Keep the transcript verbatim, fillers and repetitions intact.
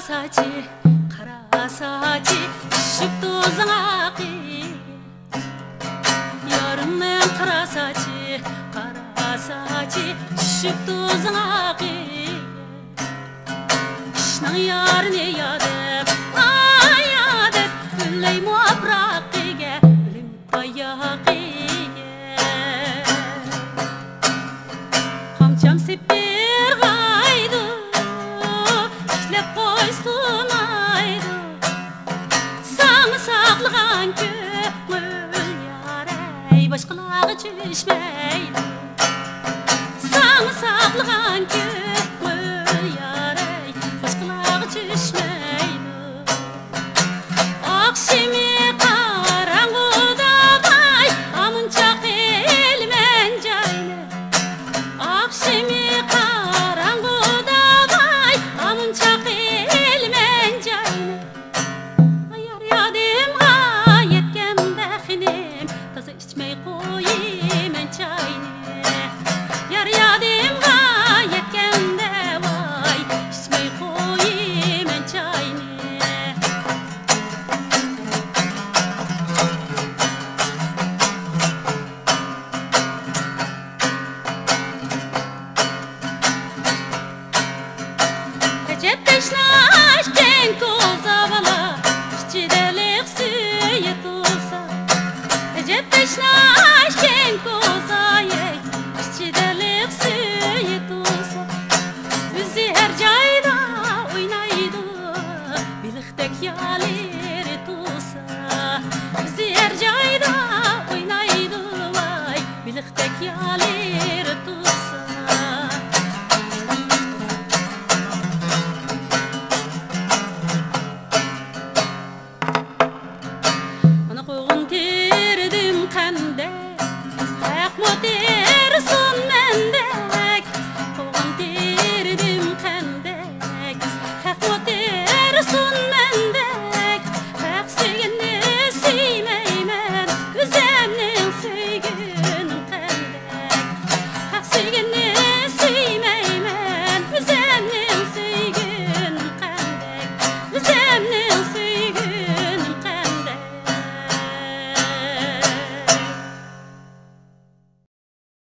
ساچى، قارا ساچى چۈشۈپتۇ زاڭاقى. يارىمنىڭ قارا ساچى، قارا ساچى چۈشۈپتۇ زاڭاقى. قىشنىڭ يارىنى يا دەپ، ئاي يا دەپ، ئۈنلەيمۇ ئاپراقىگە، ئۆلۈم تاياقىگە. قامچام سېپىرغايدۇ، ئىشلەپ قويسۇنايدۇ. ساڭا ساقلىغان كۆڭۈل يارەي، باشقىلارغا چۈشمەيدۇ. ساڭا ساقلىغان كۆڭۈل يارەي، باشقىلارغا چۈشمەيدۇ. ئاخشىمى قاراڭغۇدا ۋاي، ھامۇن چاقىلىمەن جاينى. ئاخشىمى قاراڭغۇدا ۋاي، ھامۇن چاقىلىمەن جاينى. يار يادىمغا يەتكەندە خېنىم، تازا ئىچمەي قويىمەن چاينى. يار يادىمغا يەتكەندە ۋاي، ئىچمەي قويىمەن چاينى. ئەجەب تەشناكەن كوزا بالا، ئىچىدە لىق سۈيى تۇرسا. ئەجەب تەشناكەن كوزايەي، ئىچىدە لىق سۈيى تۇرسا. ئۆزى ھەر جايدا ئوينايدۇ، بېلىقتەك يالىرى تۇرسا. ئۆزى ھەر جايدا ئوينايدۇ ۋاي، بېلىقتەك يالىرى تۇرسا.